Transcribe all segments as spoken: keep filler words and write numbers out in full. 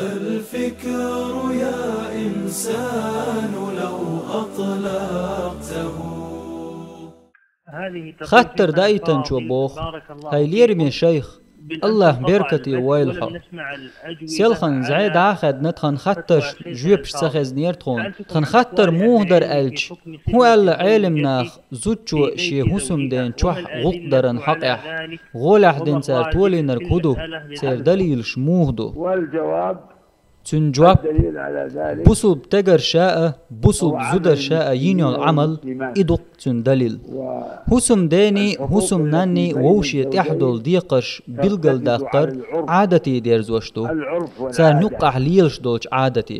الفكر يا إنسان لو أطلقته. Хаттар даийтанчо боху: «ХӀай лераме шайх, Аллах беркате войла хьо. Селхан зӀе дӀахаьдна, тхан хаттарш жоьпаш ца хезнера тхуна. Тхан хаттар муха дара аьлча, хӀун аьлла Ӏелам наха зудчо шен хӀусамден чохь гӀуллакх даран хьокъехь, гӀолехь дина цара толийнарг хӀун ду, церан далилаш муха ду?» Цуьнан жоп: бусулба тегарша а, бусулба зударша а йина йолу Ӏамал, и ду-кх цуьнан далил. ХӀусамдений, хӀусамнанний вовше тӀехь долу декхарш билгалдаккхар Ӏадате дерзош ду, царна юккъахь лелаш долчу Ӏадате.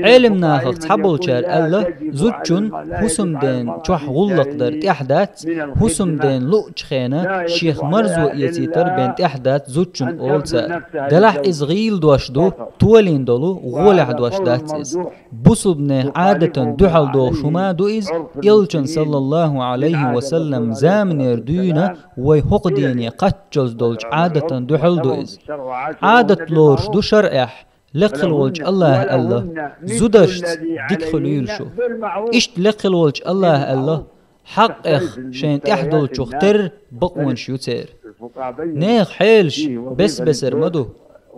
Ӏелам нахах цхьаболчара аьлла, зудчун хӀусамден чохь гӀуллакх дар тӀехь дац, хӀусамден луъ чу хенахь шех марзо эцийтар бен тӀехь дац зудчун, олу цара. Делахь иза гӀийла дош ду, толийна долу гӀолехь дош дац иза. Бусулбанех Ӏадатан дуьхьал дохуш хӀума а ду иза, Элчан, саллаллаху Ӏалайхи ва саллам, заманера дуьйна вай хӀокху дийне кхаччалц долчу Ӏадатан дуьхьал ду иза. Ӏадат лоруш ду шарӀехь, лекха хила волчу Аллаха аьлла, зударшца дика хуьлийла шу. Иштта лекха хила волчу Аллаха аьлла, хьакъех шайна тӀехь долчух терра бакъонаш ю церан. Нехан хьелаш бес-бесара ма ду.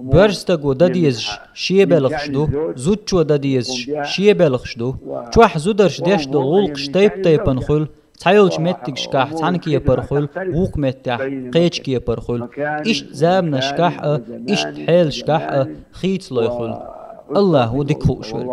Боьрша стаго дан дезаш шен белхаш ду, зудчо дан дезаш шен белхаш ду. Чохь зударша деш долу гӀуллакхаш тайп-тайпана хуьлу, цхьайолчу меттигашкахь цхьана кепара хуьлу, вукху меттехь кхечу кепара хуьлу. Иштта заманашкахь а, иштта хьелашкахь а хийцалой хуьлу. Аллах ву дика хууш верг.